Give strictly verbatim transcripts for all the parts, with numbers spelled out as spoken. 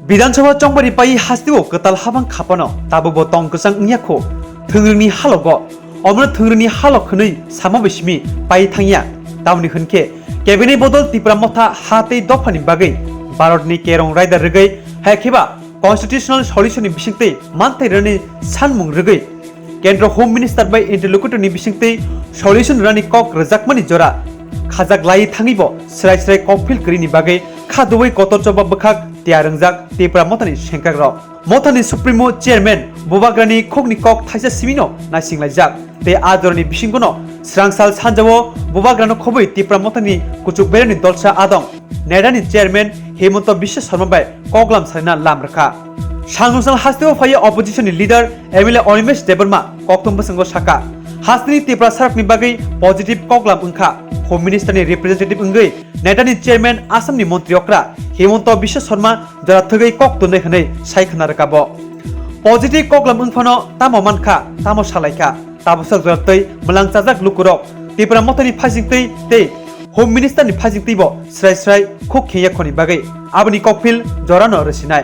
Bidhan Sabha chongbari pai hasteo kwtal habang khapano tabukbo tong kwchang wngya kho thwngringni halogo. Omono thwngringni halok hwnwi sama bai simi pai thangya. Tamoni hwnkhe cabinet bodol Tipra Motha ha tei dophani bagwi Bharatni kerong raida rwgwi, hai kheba constitutional solution ni bisingtwi manthai rani sanmung rwgwi Kendro Home Minister bai interlocutor ni bisingtwi solution rani kok rwjakmani jora khajak lai thangwi bo srai srai kokphil kwrwini bagwi kha dubui kotor choba bwkhak tiyar wngjak Tipra Mothani sengkrak rok. Mothani Supremo Chairman Bubagrani khokni kok thaisa simino naisinglaijak tei a jorani bisingono swrangsal sanjao Bubagrano khobwi Tipra Mothani kuchuk beremni dolsa adong Nedani chairman Himanta Biswa Sarma bai koklam salina lam rwkha. Sangnungsal hasteo phaiya opposition ni leader M L A Animesh Debbarma kokthum bwskango saka, hasteni Tipra sarokni bagwi positive koklam wngkha. Home Minister ni representative wngwi Nedani chairman Assam ni montri okra Himanta Biswa Sarma jora thwgwi kok tonwi hwnwi sai khna rwkha bo. Positive koklam wngphano tamo mankha, tamo salaikha. Tabuksak jora tei mwlang chajak lukurok Tipra Mothani phasingtwi tei Home Minister ni phasingtwi bo srai srai khuk khengya khoni bagwi aboni kokphil jorano rwsinai.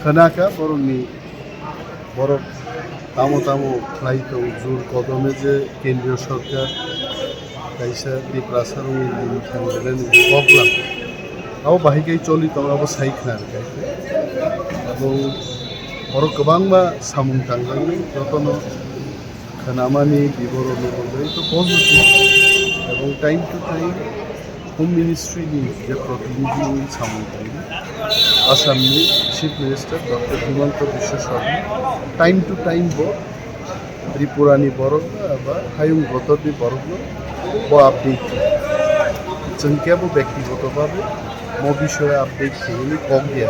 Khwnakha borokni borok tamo tamo khlai tong jur kodome je kendriyo sorkar kaisa Tiprasa rokni lim thanglainani koklam abo bahai khe choli tongo abo sai khna rwkha. Abo borok kwbangma samung tangjaknai jotono khwnamani biborokni bagwi to positive ebong time to time Home Ministry ni je protinidhi wngwi samung tangwi Assam ni Chief Minister Doctor Himanta Biswa Sarma time to time bo Tripura ni borok ba hayung gotor ni borok no bo update. Chwng kebo bektigoto babe mo bishoye update khwlwini kok diya.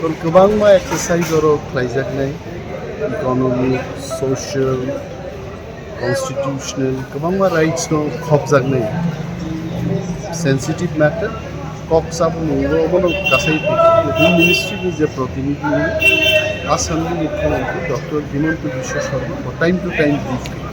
Tor kwbangma exercise oro khlaijaknai, economic, social, constitutional kwbangma rights no khopjaknai. Sensitive matter, kok saboni ulo omono kasai Home Ministry ni je protinidhi Assam ni Mukhyamantri Doctor Himanta Biswa Sarma bo time to time brief khayo.